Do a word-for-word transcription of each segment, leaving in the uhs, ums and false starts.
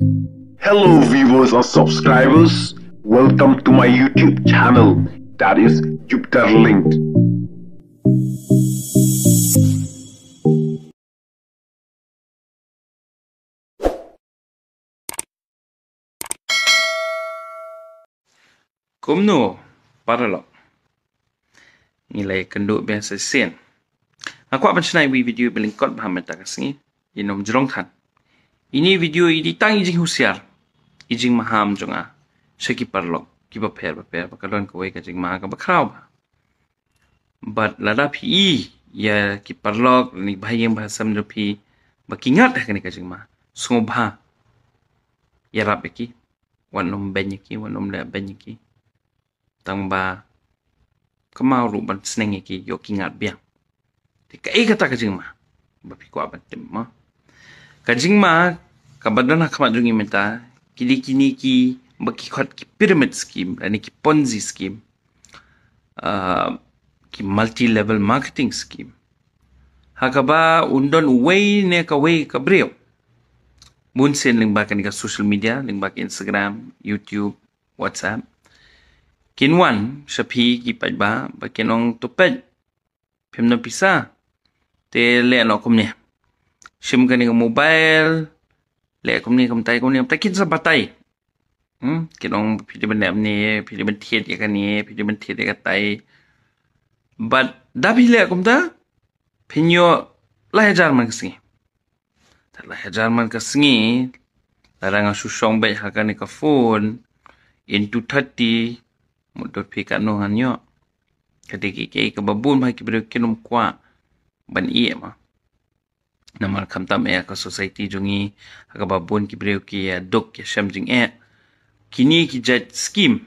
Hello, viewers and subscribers. Welcome to my YouTube channel, that is Jupiter Linked. Kumno, paralok? Ngi la ïakynduh biang sa shisien. Nga kwah ban shna ïa i video ba lyngkot bha mynta ka sngi. Ïa nym jrong than. Ine i video i dei tang i jinghusiar, i jingmaham jong nga sha ki paralok kiba pher bapher, ba ka don kawei ka jingma kaba khraw bha. Bad lada phi i ïa ki paralok ne ki bahaïing bahasem jong phi ba ki ngat ha kane ka jingma, sngewbha ïarap ïa ki. Wat nym beiñ ïa ki, wat nym leh beiñ ïa ki. Tang ba kynmaw ruh ban sneng ïa ki, ïoh ki ngat biang. Te kaei kata ka jingma ba phi kwah ban tip, mo? Ka jingma kaba don ha khmat jong ngi mynta, ki dei kine kiba ki khot ki pyramid scheme lane ki Ponzi scheme, ah, ki multi level marketing scheme, ha kaba un don uwei ne kawei ka briew. Bun sien lyngba kane ka social media, lyngba ka Instagram, YouTube, WhatsApp, kin wan sha phi ki paidbah, ba kin ong, to peit, phim don pisa, te leh noh kumne. Shim kane ka mobile, leh kumne, kumtai, kumne, kumtai, kin sa batai. Hmm, kin ong, phi dei ban leh kumne, phi dei ban thied ïa kane, phi dei ban thied ïa katai. Bad da phi leh kumta, phin ïoh lai hajar man ka sngi. Te lai hajar man ka sngi, lada nga shu shong beit ha kane ka phone, into thirty, mut dot phi katno ngan ïoh. Ka dei kiei kiei kaba bun bha ki briew kin ym kwah ban ïeh, mo. Namar khamtam eh ka society jong ngi, ha kaba bun ki briew ki ïa duk ïa shem jingeh. Kine ki jait scheme,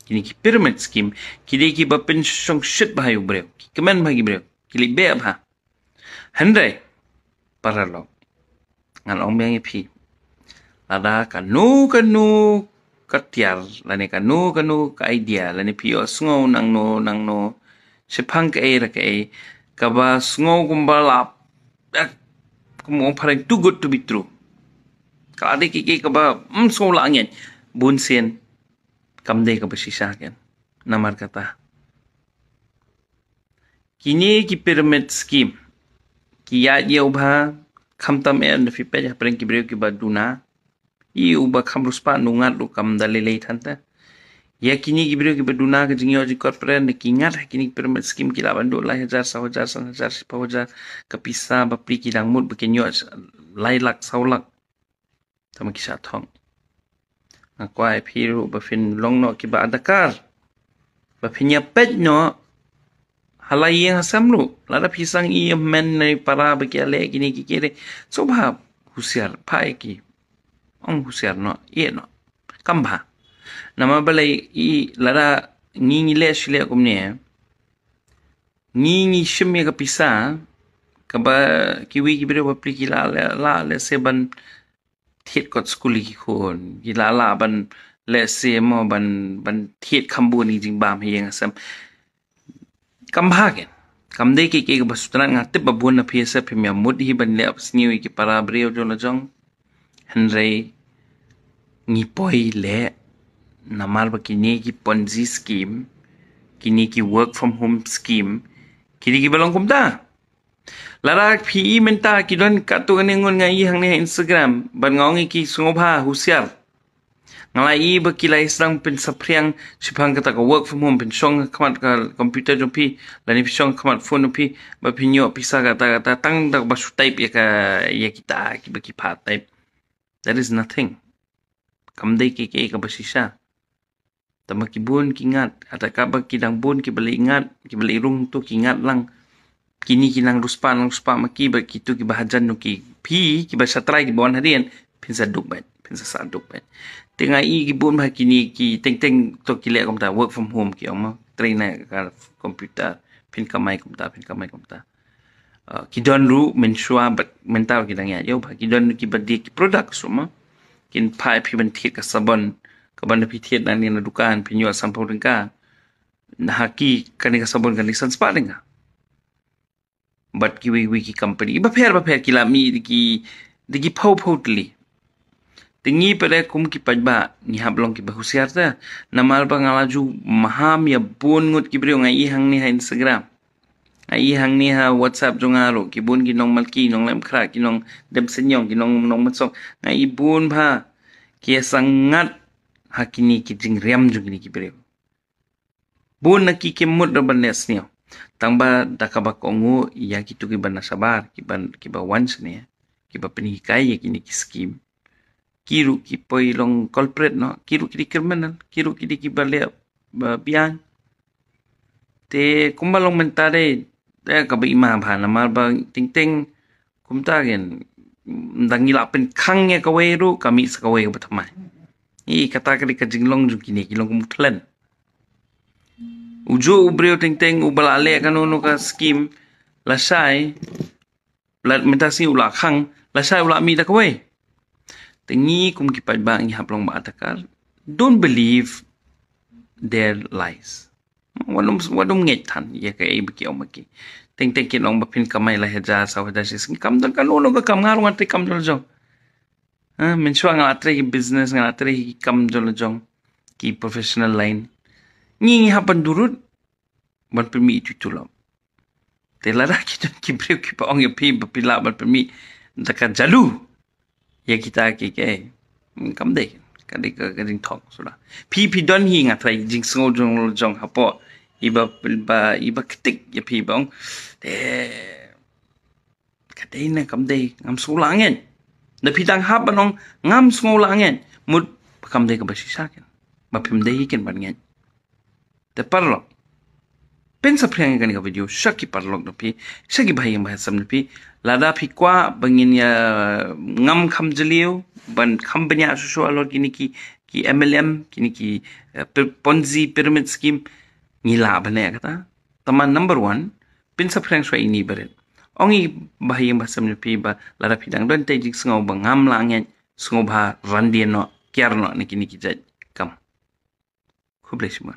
kine ki pyramid scheme, ki dei kiba pynshongshit bha ïa u briew, ki kmen bha ïa ki briew, ki leit beh bha. Hynrei, paralok, ngan ong biang ïa phi, lada kano kano ka tiar lane kano kano ka idea lane phi ïohsngew nangno nangno, shaphang kaei re kaei, kaba sngew kumba la, eh, kum ong phareng, too good to be true, ka la dei kiei kiei kaba ym sngew lah ngeit, bun sien kam dei kaba shisha ken. Namar kata, kine ki pyramid scheme ki ïaid ïa u bha, khamtam eh ynda phi peit hapdeng ki briew kiba duna. I uba kham riewspah nongat ruh kam da lei lei than te. Ïa kine ki briew kiba duna ka jingïoh jingkot pyrshah, ki ngat ha kine ki pyramid scheme, ki lah ban duh lai hajar, saw hajar, san hajar, shiphew hajar ka pisa bapli, ki dang mut ba kin ïoh lai lak, saw lak. Tangba ki shah thok. Nga kwah ïa phi ruh ba phin long noh kiba adakar, ba phin ïa peit noh ha la ïing ha sem ruh. Lada phi sdang ïa men ne para ba ki ïa leh kine kiei kiei re, sngewbha husiar, phah ïa ki. Ong husiar noh, ïeh noh. Kam bha. Namar balei, i lada ngi ngi leh shi leh kumne, ngi ngi shim ïa ka pisa kaba kiwei ki briew bapli ki lah, lah, lah lehse ban thied kot skul ïa ki khun, ki lah lah ban lehse mo ban, ban thied kham bun ïa ki jingbam ha ïing ha sem. Kam bha ken. Kam dei kiei kiei kaba sngewtynnat. Nga tip ba bun na phi sa phim ïa mut hi ban leh sniew ïa ki para briew jong la jong. Hynrei ngi poi leh namar ba kine ki Ponzi scheme, kine ki work from home scheme, kine kiba long kumta. Lada phi i mynta ki don katto katne ngut nga i hangne ha Instagram, bad nga ong ïa ki sngewbha husiar. Nga la i ba ki la ïa sdang pynsaphriang shaphang kata ka work from home, pynshong khmat ka computer jong phi lane pynshong khmat phone jong phi, ba phin ïoh pisa kata kata tang da kaba shu type ïa ka, ïa kita kiba ki phah type. That is nothing. Kam dei kiei kiei kaba shisha. Tangba ki bun ki ngat, kata kaba ki dang bun kiba leit ngat, kiba leit rung tu ki ngat lang. Kine ki nang riewspah, nang riewspah ma ki, bad kitu kiba hajan jong ki, phi kiba sha trai kiba wan hadien, phin sa duk beit, phin sa sah duk beit. Te nga i ki bun bha kine ki teng teng to ki leh kumta, work from home ki ong mo, trei na ka computer, phin kamai kumta, phin kamai kumta. Ah, ki don ruh mynshuwa bad mynta ki dang ïaid ïa u bha, ki don kiba die ki products ruh mo. Kin phah ïa phi ban thied ka sabon, kaba ynda phi thied nangne na dukan phin ïoh sanphew tyngka, na ha ki kane ka sabon kan dei san spah tyngka. Bad kiwei kiwei ki company bapher bapher ki la mih da ki, da ki phew phew tylli. Te ngi pat kum ki paidbah ngi hap long kiba husiar te. Namar ba nga la ju maham ïa bun ngut ki briew, nga i hangne ha Instagram, nga i hangne ha WhatsApp jong nga ruh, ki bun ki nongmalki, nonglem khra, ki nongdem senior, ki nong nongmensok, nga i bun bha ki ïa sangat ha kine ki jingriam jong kine ki briew. Bun na ki kim mut ruh ban leh sniew. Tang ba da kaba kohnguh ïa kito kiba na shabar, kiba, kiba wan shane, kiba pynhikai ïa kine ki skim, ki ruh ki poi long culprit noh, ki ruh ki dei criminal, ki ruh ki dei kiba leh ba biang. Te kumba long mynta de, eh, kaba i ma bha, namar ba teng teng kumta kein, da ngi la pynkhang ïa kawei ruh ka mih sa kawei kaba thymmai. I kata ka dei ka jinglong jong kine ki long kum klen. U juh u briew teng teng uba la leh kano kano ka skim, lashai, la mynta sngi u la khang, lashai u la mih da kawei. Te ngi kum ki paidbah ngi hap long ba atakar. Don't believe their lies. Wat nym, wat nym ngeit than ïa kaei ba ki ong ma ki. Teng teng kin ong ba phin kamai lai hajar saw hajar shi sngi. Kam don kano kano ka kam, nga ruh nga trei kam jong la jong. Ha, mynshuwa nga la trei ki business, nga la trei ki kam jong la jong, ki professional line. Ngi, ngi hap ban durut ban pynmih itu itu lom. Te lada ki don ki briew kiba ong ïa phi ba phi lah ban pynmih da ka jalu ïa kita ki, ki, kam dei, ka dei ka, ka jingthok suda. Phi, phi don hi, nga tharai, jingsngew jong la jong hapoh iba, ba iba ktik ïa phi ba ong, te ka dei ne kam dei, ngam sngew lah ngeit. Da phi dang hap ban ong ngam sngew lah ngeit, mut ba kam dei kaba shisha kein, ba phim dei hi kein ban ngeit. Te paralok, pynsaphriang ïa kane ka video sha ki paralok jong phi, sha ki bahaïing bahasem jong phi. Lada phi kwah ba ngin ïa ngam kham jylliew ban kham bniah shuh shuh halor kine ki, ki M L M, kine ki, eh, pir-, Ponzi pyramid scheme, ngi lah ban leh kata. Tangba number one, pynsaphriang shuwa ïa ine i barit. Ong ïa ki bahaïing bahasem jong phi ba lada phi dang don te jingsngew ba ngam lah ngeit, sngewbha ran dien noh, kiar noh na kine ki jait kam. Khublei shibun.